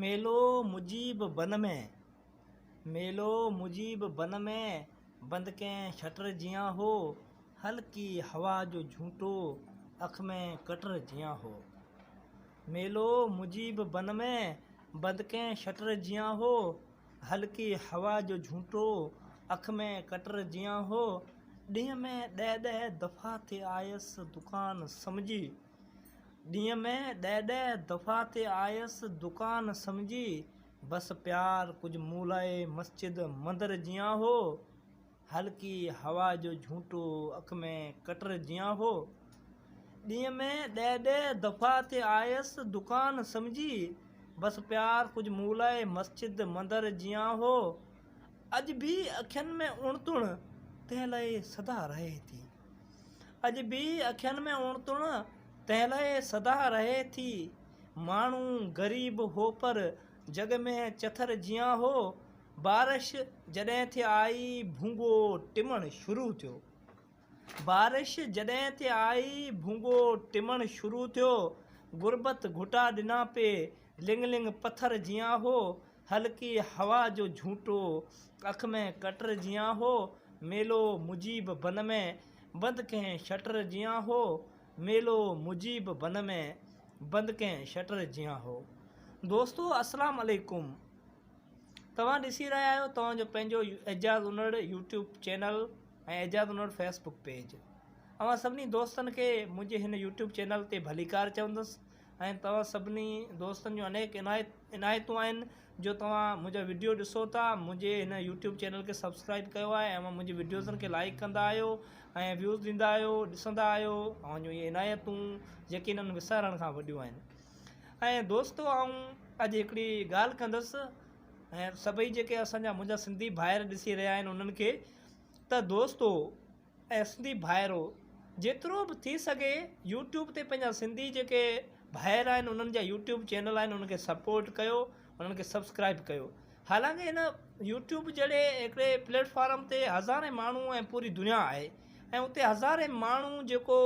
ميلو مجيب بن ۾، ميلو مجيب بن ۾، بند ڪنهن شٽر جيان هو، هلڪي هوا جو جهونٽو اک ۾ ڪٽر جيان هو. ميلو مجيب بن ۾، بند ڪنهن شٽر جيان هو، هلڪي هوا جو جهونٽو اک ۾ ڪٽر جيان هو. ڏينهن ۾ ڏهه ڏهه دفعا ٿي آيس دڪان سمجهي. ڏينهن ۾ ڏهه ڏهه دفعا ٿي آيس دڪان سمجهي بس پيار ڪجهه مون لاء مسجد مندر جيان هو هلڪي هوا جو جهونٽو اک ۾ ڪٽر جيان هو ڏينهن ۾ ڏهه ڏهه دفعا ٿي آيس دڪان سمجهي بس پيار ڪجهه مون لاء مسجد مندر جيان هو اڄ به اکين ۾ اڻ تڻ تنهن لاء سدا رهي ٿي. اڄ به اکين ۾ اڻ تڻ تنهن لئه سدا رهي ٿي. ماڻهو غريب هو پر جڳ ۾ چٿر جيان هو. بارش جڏهن ٿي آئي ڀونگو ٽمڻ شروع ٿيو. بارش جڏهن ٿي آئي ڀونگو ٽمڻ شروع ٿيو. غربت گهٽا ڏنا پي لڱ لڱ پٿر جيان هو. هلڪي هوا جو جهونٽو اک ۾ ڪٽر جيان هو، ميلو مجيب بن ۾ بند ڪنهن شٽر جيان هو، ميلو مجيب بن ۾ بند ڪنهن شٽر جيان هو. دوستو اسلام عليڪم توهان ڏسي رهيا آهيو توهان جو پنهنجو Ejaz Unar YouTube channel ۽ Ejaz Unar Facebook page اوهان سڀني دوستن کي منهنجي هن يوٽيوب چينل تي ڀليڪار چوندس ۽ توهان سڀني دوستن جون انيڪ عنايتون آهن جو توهان منهنجا وڊيو ڏسو ٿا منهنجي هن يوٽيوب چينل کي سبسڪرائب ڪيو آهي ۽ منهنجي وڊيوزن کي لائڪ ڪندا آهيو ۽ ويوز ڏيندا آهيو ڏسندا آهيو اوهان جون اهي عنايتون يقينن وسارڻ کان وڏيون آهن ۽ دوستو آئون اڄ هڪڙي ڳالهه ڪندس ۽ سڀئي جيڪي اسانجا منهنجا سنڌي ڀائر ڏسي رهيا آهن انهن کي ته دوستو اي سنڌي ڀائرو جيترو به ٿي سگهي يوٽيوب تي پنهنجا سنڌي جيڪي ڀائر آهن انهن جا يوٽيوب چينل آهن انهن کي سپورٽ ڪيو انهن کي سبسڪرائب ڪيو حالانڪه هن يوٽيوب جهڙي هڪڙي پليٽ فارم تي هزارين ماڻهو ۽ پوري دنيا آهي ۽ اتي هزارين ماڻهو جيڪو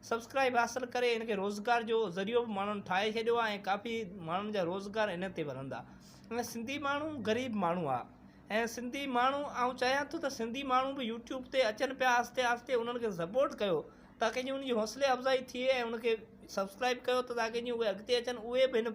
سبسڪرائب حاصل ڪري ان کي روزگار جو ذريعو به ماڻهن ٺاهي ڇڏيو آهي ۽ ڪافي ماڻهن جا روزگار ان تي هلندا ۽ سنڌي ماڻهو غريب ماڻهو آهي ۽ سنڌي ماڻهو آئون چاهيان ٿو ته سنڌي ماڻهو به يوٽيوب تي اچن پيا آهستي آهستي انهن کي سپورٽ ڪيو تاڪه جي ان جي حوصلي افزائي ٿئي ۽ ان کي سبسڪرائب ڪيو ته تاڪه جي اهي اڳتي اچن اهي به هن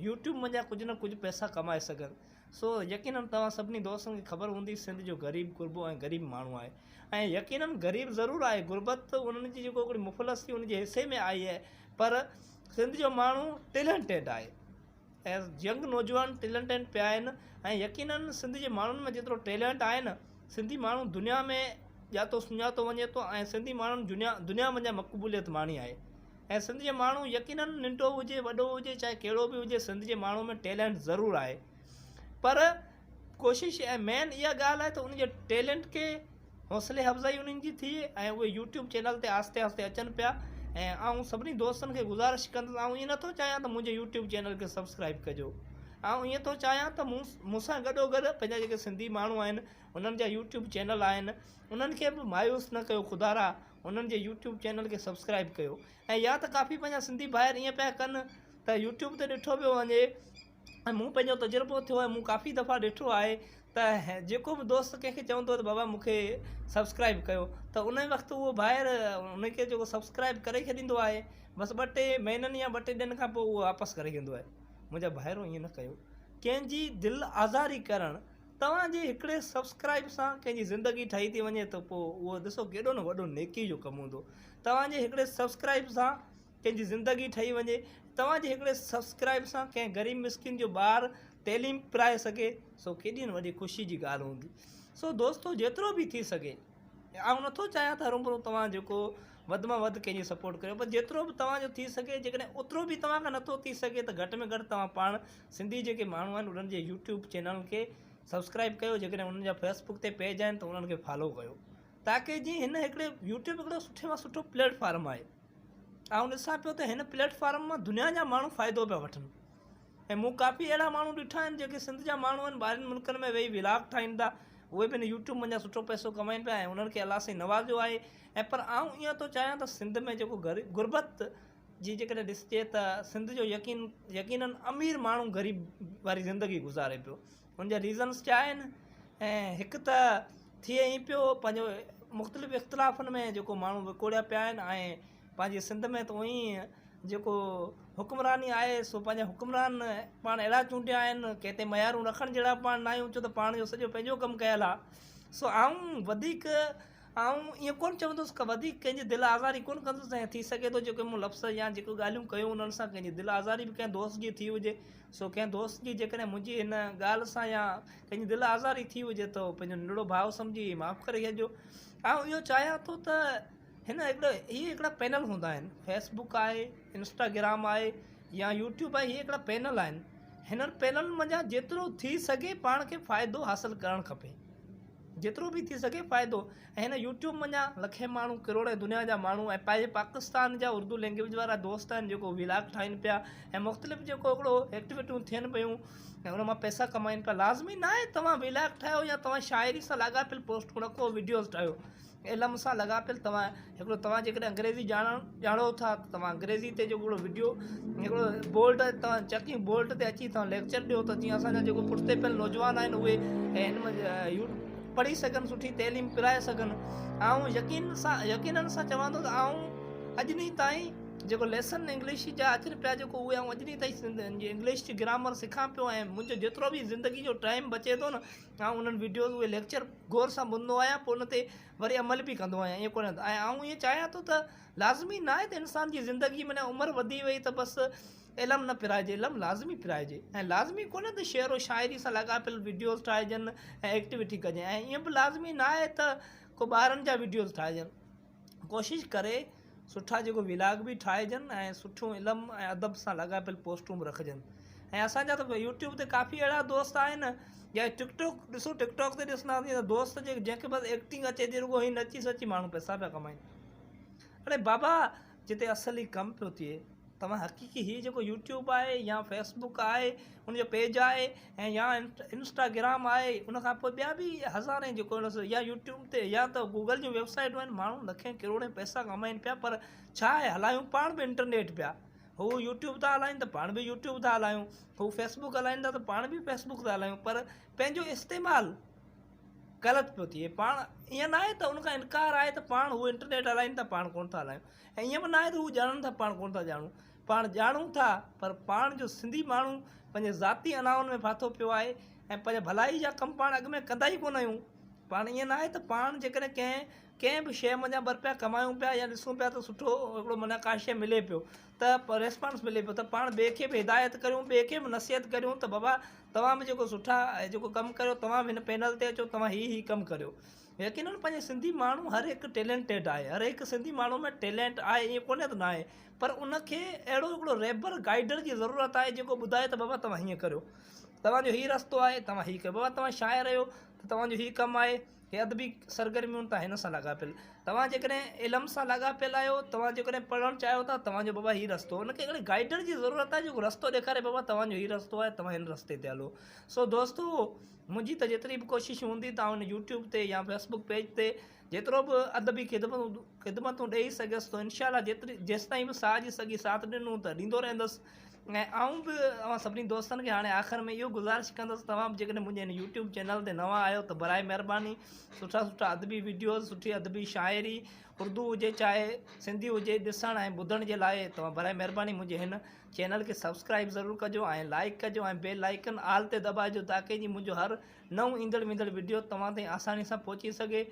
يوٽيوب منجهان ڪجهه نه ڪجهه پئسا ڪمائي سگهن سو يقينن توهان سڀني دوستن کي خبر هوندي سنڌ جو غريب غربو ۽ غريب ماڻهو آهي ۽ يقينن غريب ضرور آهي غربت انهن جي جيڪو هڪڙي مفلسي ان جي حصي ۾ آئي آهي پر سنڌ جو ماڻهو ٽيلنٽيڊ آهي ۽ ينگ نوجوان ٽيلنٽيڊ پيا آهن ۽ يقينن سنڌ جي ماڻهن ۾ جيترو ٽيلنٽ آهي نه سنڌي ماڻهو دنيا ۾ ڄاتو سڃاتو وڃي ٿو ۽ سنڌي ماڻهن جنيا دنيا منجهان مقبوليت ماڻي آهي ۽ سنڌ جي ماڻهو يقينن ننڍو هجي وڏو هجي چاهي ڪهڙو به هجي سنڌ جي ماڻهو ۾ ٽيلنٽ ضرور آهي پر ڪوشش ۽ مين اها ڳالهه آهي ته ان جي ٽيلنٽ کي حوصلي افزائي انهن جي ٿئي ۽ اهي يوٽيوب چينل تي آهستي آهستي اچن پيا ۽ آئون سڀني دوستن کي گذارش ڪندس آئون ائين نٿو چاهيان ته منهنجي يوٽيوب چينل کي سبسڪرائب ڪجو آئون ائين ٿو چاهيان ته مون مون سان گڏو گڏ پنهنجا جيڪي سنڌي ماڻهو آهن انهن جا يوٽيوب چينل آهن انهن کي به مايوس نه ڪيو خدارا انهن جي يوٽيوب چينل کي سبسڪرائب ڪيو ۽ يا ته ڪافي پنهنجا سنڌي ڀائر ائين پيا ڪن ته يوٽيوب تي ڏٺو پيو وڃي ۽ مون پنهنجو تجربو ٿيو آهي مون ڪافي دفعا ڏٺو آهي ته جيڪو به دوست ڪنهن کي چوندو آهي ته بابا مون کي سبسڪرائب ڪيو ته ان وقت اهو ڀائر ان کي جيڪو سبسڪرائب ڪري ڇڏيندو آهي بس ٻه ٽي مهينن يا ٻه ٽي ڏينهن کان پوء اهو واپس ڪري ڇڏيندو آهي منهنجا ڀائرو ائين نه ڪيو ڪنهن جي دل آزاري ڪرڻ توهان جي هڪڙي سبسڪرائب سان ڪنهن جي زندگي ٺهي ٿي وڃي ته پوء اهو ڏسو ڪيڏو نه وڏو نيڪي جو ڪم هوندو توهان جي هڪڙي سبسڪرائب سان ڪنهن جي زندگي ٺهي وڃي توهان جي هڪڙي سبسڪرائب سان ڪنهن غريب مسڪين جو ٻار تعليم پرائي سگهي سو ڪيڏي نه وڏي خوشي جي ڳالهه هوندي سو دوستو جيترو به ٿي سگهي آئون نٿو چاهيان ته هروڀرو توهان جيڪو وڌ مان وڌ ڪنهن جي سپورٽ ڪريو پر جيترو به توهان جو ٿي سگهي جيڪڏهن اوترو به توهان کان نٿو ٿي سگهي ته گهٽ ۾ گهٽ توهان پاڻ سنڌي جيڪي ماڻهو آهن انهن جي يوٽيوب چينل کي سبسڪرائب ڪيو جيڪڏهن انهن جا فيسبوڪ تي پيج آهن ته انهن کي فالو ڪيو تاڪه جي هن هڪڙي يوٽيوب هڪڙو سٺي مان سٺو پليٽ فارم آهي آئون ڏسان پيو ته هن پليٽ فارم مان دنيا جا ماڻهو فائدو پيا وٺن ۽ مون ڪافي اهڙا ماڻهو ڏٺا آهن جيڪي سنڌ جا ماڻهو آهن ٻاهرين ملڪن ۾ ويهي ولاگ ٺاهين ٿا اهي به هن يوٽيوب منجهان سٺو پئسو ڪمائين پيا ۽ انهن کي الله سائين نوازيو آهي ۽ پر آئون اهو ٿو چاهيان ته سنڌ ۾ جيڪو غربت جي جيڪڏهن ڏسجي ته سنڌ جو يقين يقينن امير ماڻهو غريب واري زندگي گذاري پيو ان جا ريزنس ڇا آهن ۽ هڪ ته ٿئي ائين پيو پنهنجو مختلف اختلافن ۾ جيڪو ماڻهو وڪوڙيا پيا آهن ۽ پنهنجي سنڌ ۾ ته ائين ئي جيڪو حڪمراني آهي سو پنهنجا حڪمران پاڻ اهڙا چونڊيا آهن ڪنهن تي ميارون رکڻ جهڙا پاڻ نه آهيون ڇو ته پاڻ جو سڄو پنهنجو ڪم ڪيل آهي سو آئون وڌيڪ آئون ائين ڪونه چوندس ته وڌيڪ ڪنهن جي دل آزاري ڪونه ڪندس ۽ ٿي سگهي ٿو جيڪي مون لفظ يا جيڪي ڳالهيون ڪيون انهن سان ڪنهن جي دل آزاري به ڪنهن دوست جي ٿي هجي سو ڪنهن دوست جي جيڪڏهن منهنجي هن ڳالهه سان يا ڪنهن جي دل آزاري ٿي هجي ته پنهنجو ننڍڙو ڀاء سمجهي معاف ڪري ڇڏجو. آئون اهو چاهيان ٿو ته هن هڪڙو هي هڪڙا پينل هوندا آهن فيس بڪ آهي انسٽاگرام آهي يا يوٽيوب آهي هي هڪڙا پينل آهن هنن پينلن منجهان جيترو ٿي سگهي پاڻ کي فائدو حاصل ڪرڻ کپي. جيترو به ٿي سگهي فائدو ۽ هن يوٽيوب منجهان لکين ماڻهو ڪروڙين دنيا جا ماڻهو ۽ پنهنجي پاڪستان جا اردو لينگويج وارا دوست آهن جيڪو ولاگ ٺاهين پيا ۽ مختلف جيڪو هڪڙو ايڪٽيوٽيون ٿين پيون ۽ ان مان پئسا ڪمائين پيا لازمي ناهي توهان ولاگ ٺاهيو يا توهان شاعري سان لاڳاپيل پوسٽون رکو وڊيوز ٺاهيو علم سان لاڳاپيل توهان هڪڙو توهان جيڪڏهن انگريزي ڄاڻڻ ڄاڻو ٿا ته توهان انگريزي تي جيڪو هڪڙو وڊيو هڪڙو بورڊ توهان چيڪنگ بورڊ تي اچي توهان ليڪچر ڏيو ته جيئن اسان جا جيڪو پٺتي پيل نوجوان آهن اهي هن پڙهي سگهن سٺي تعليم پرائي سگهن آئون يقين سان يقينن سان چوان ٿو ته آئون اڄ ڏينهن تائين جيڪو ليسن انگلش جا اچن پيا جيڪو اهي آئون اڄ ڏينهن تائين انگلش جي گرامر سکان پيو ۽ منهنجو جيترو به زندگي جو ٽائيم بچي ٿو نه آئون انهن وڊيوز اهي ليڪچر غور سان ٻڌندو آهيان پوء ان تي وري عمل به ڪندو آهيان ائين ڪونهي ۽ آئون ائين چاهيان ٿو ته لازمي ناهي ته انسان جي زندگي ۾ عمر وڌي وئي ته بس علم نه پرائجي علم لازمي پرائجي ۽ لازمي ڪونهي ته شعر و شاعري سان لاڳاپيل وڊيوز ٺاهجن ۽ ايڪٽيوٽي ڪجي ۽ ائين به لازمي ناهي ته ڪو ٻارن جا وڊيوز ٺاهجن ڪوشش ڪري سٺا جيڪو ولاگ به ٺاهجن ۽ سٺيون علم ۽ ادب سان لاڳاپيل پوسٽون به رکجن ۽ اسان جا ته يوٽيوب تي ڪافي اهڙا دوست آهن يا ٽڪ ٽاڪ ڏسو ٽڪ ٽاڪ تي ڏسندا ته دوست جي جنهن کي بس ايڪٽنگ اچي ٿي رڳو هي نچي سچي ماڻهو پئسا پيا ڪمائن اڙي بابا جتي اصلي ڪم پيو ٿئي توهان حقيقي هي جيڪو يوٽيوب آهي يا فيس بڪ آهي ان جو پيج آهي ۽ يا انسٽاگرام آهي ان کان پوء ٻيا به هزارين جيڪو يا يوٽيوب تي يا ته گوگل جون ويب سائيٽون آهن ماڻهو لکين ڪروڙين پئسا ڪمائن پيا پر ڇا آهي هلايون پاڻ به انٽرنيٽ پيا هو يوٽيوب ٿا هلائين ته پاڻ به يوٽيوب ٿا هلايون هو فيس بڪ هلائين ٿا ته پاڻ به فيس بڪ ٿا هلايون پر پنهنجو استعمال غلط پيو ٿئي پاڻ ائين ناهي ته ان کان انڪار آهي ته پاڻ هو انٽرنيٽ هلائين ٿا پاڻ ڪونه ٿا هلايون ۽ ائين به ناهي ته هو ڄاڻن ٿا پاڻ ڪونه ٿا ڄاڻون. پاڻ ڄاڻون ٿا پر پاڻ جو سنڌي ماڻهو پنهنجي ذاتي انائن ۾ ڦاٿو پيو آهي ۽ پنهنجي ڀلائي جا ڪم پاڻ اڳ ۾ ڪندا ئي ڪونه آهيون. پاڻ ائين ناهي ته پاڻ جيڪڏهن ڪنهن ڪنهن به شيء منجهان ٻه رپيا ڪمايون پيا يا ڏسون پيا ته سٺو هڪڙو معنيٰ ڪا شيء ملي پيو ته ريسپانس ملي پيو ته پاڻ ٻئي کي به هدايت ڪريون ٻئي کي به نصيحت ڪريون ته بابا توهان به جيڪو سٺا جيڪو ڪم ڪريو توهان به هن پينل تي اچو توهان هي هي ڪم ڪريو. يقينن پنهنجي سنڌي ماڻهو هر هڪ ٽيلنٽيڊ آهي هر هڪ سنڌي ماڻهو ۾ ٽيلنٽ آهي ائين ڪونهي ته ناهي پر ان کي اهڙو هڪڙو رهبر گائيڊر جي ضرورت آهي جيڪو ٻڌائي ته بابا توهان هيئن ڪريو توهان جو هي رستو آهي توهان هي ڪيو بابا توهان شاعر آهيو ته توهان جو هي ڪم آهي هي ادبي سرگرميون تان هن سان لاڳاپيل توهان جيڪڏهن علم سان لاڳاپيل آهيو توهان جيڪڏهن پڙهڻ چاهيو ٿا توهان جو بابا هي رستو ان کي هڪڙي گائيڊر جي ضرورت آهي جيڪو رستو ڏيکاري بابا توهان جو هي رستو آهي توهان هن رستي تي هلو سو دوستو منهنجي ته جيتري به ڪوشش هوندي ته آئون يوٽيوب تي يا فيسبڪ پيج تي جيترو به ادبي خدمتون ڏئي سگهيس ته انشاء الله جيتري جيستائين به ساهه جي سگهي ساٿ ڏنو ته ڏيندو رهندس ۽ آئون به اوهان سڀني دوستن کي هاڻي آخر ۾ اهو گذارش ڪندس توهان به جيڪڏهن منهنجي هن يوٽيوب چينل تي نوان آهيو ته برائي مهرباني سٺا سٺا ادبي وڊيوز سٺي ادبي شاعري اردو هجي چاهي سنڌي هجي ڏسڻ ۽ ٻڌڻ جي لاء توهان برائي مهرباني منهنجي هن چينل کي سبسڪرائيب ضرور ڪجو ۽ لائيڪ ڪجو ۽ بيل آئيڪن آل تي دٻائجو تاڪه جي منهنجو هر نئون ايندڙ ويندڙ وڊيو توهان تائين آساني سان پهچي سگهي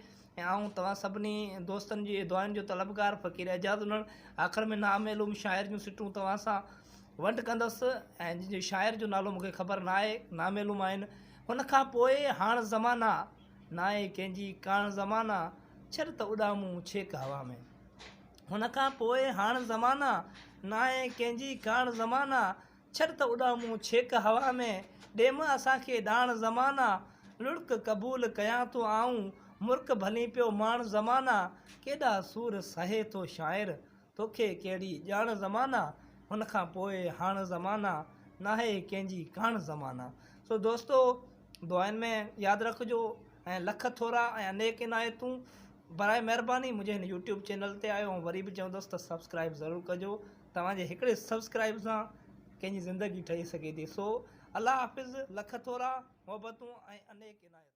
۽ آئون توهان سڀني دوستن جي دعائن جو طلبگار فقير اعجاز انڙ آخر ۾ نامعلوم شاعر جون سٽون توهان سان ونڊ ڪندس ۽ جن جي شاعر جو نالو مونکي خبر ناهي نامعلوم آهن ان کان پوء هاڻ زمانا ناهي ڪنهن جي ڪاڻ زمانا ڇڏ ته اڏامون ڇيڪ هوا ۾. هن کان پوء هاڻ زمانا، ناهي ڪنهن جي ڪاڻ زمانا، ڇڏ ته اڏامون ڇيڪ هوا ۾، ڏي م اسان کي ڏاڻ زمانا، لڙڪ قبول ڪيان ٿو آئون، مرڪ ڀلين پيو ماڻ زمانا، ڪيڏا سور سهي ٿو شاعر، توکي ڪهڙي ڄاڻ زمانا، هن کان پوء هاڻ زمانا، ناهي ڪنهن جي ڪاڻ زمانا. سو دوستو دعائن ۾ ياد رکجو ۽ لک ٿورا ۽ انيڪ عنايتون. براء مهرباني منهنجي هن يوٽيوب چينل تي آيو ۽ وري به چوندس ته سبسڪرائيب ضرور ڪجو. توهان جي هڪڙي سبسڪرائب سان ڪنهن جي زندگي ٺهي سگهي ٿي. سو الله حافظ، لک ٿورا، محبتون ۽ انيڪ عنايتون.